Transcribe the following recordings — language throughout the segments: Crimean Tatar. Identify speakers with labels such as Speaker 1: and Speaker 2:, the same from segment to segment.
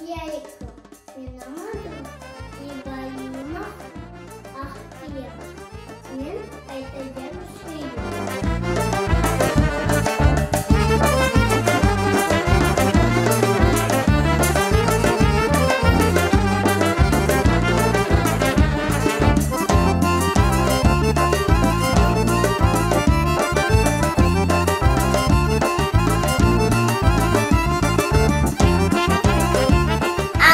Speaker 1: Aleyküm, menim adım İbraimov Ahtem. Men aytacam şiir.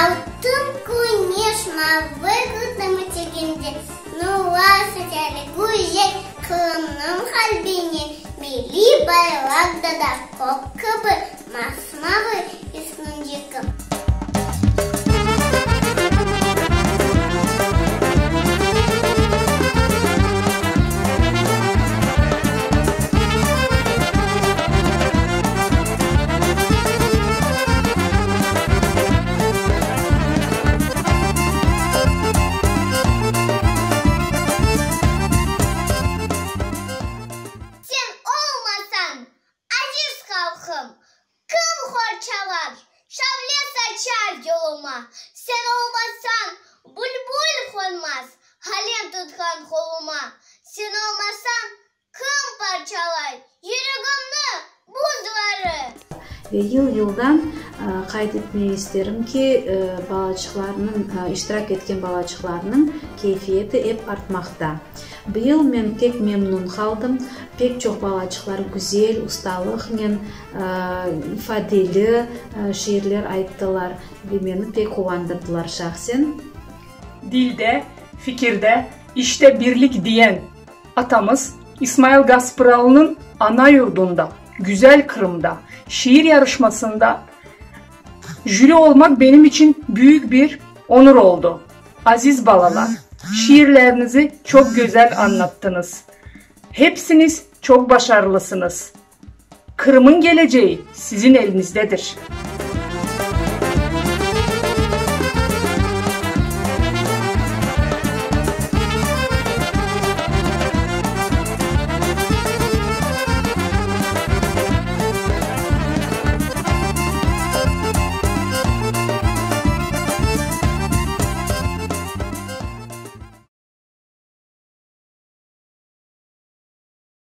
Speaker 1: Altın küneş mavı bulutnıñ eteginde Nurlar saçar güzel Qırımnıñ qalbine, Milliy bayraq da kök kibi mas-mavı üstündeki. Sen olmasañ, aziz halqım, kim qorçalar, şavle saçar yoluma? Sen olmasañ, bülbül qonmaz qalem tutqan qoluma. Sen olmasañ, Kim parçalay yüregimni buzları?
Speaker 2: Ve yıl-yıldan qayd etmege isterim ki, balaçıqlarnıñ, iştirak etken balaçıqlarnıñ keyfiyeti ep artmaqta. Bıyıl men pek memnun qaldım, pek çoq balaçıqlar güzel, ustalıqnen, ifadeli şiirler ayttılar ve meni pek quvandırdılar şahsen.
Speaker 3: Dilde, fikirde, işte birlik diyen Atamız İsmail Gaspıralınıñ ana yurdunda, güzel Qırımda şiir yarışmasında jüri olmaq benim içün büyük bir onur oldı. Aziz balalar, şiirlerinizi çoq güzel añlattıñız. Hepsiñiz çoq başarılısıñız. Qırımıñ geleceği siziñ elinizdedir.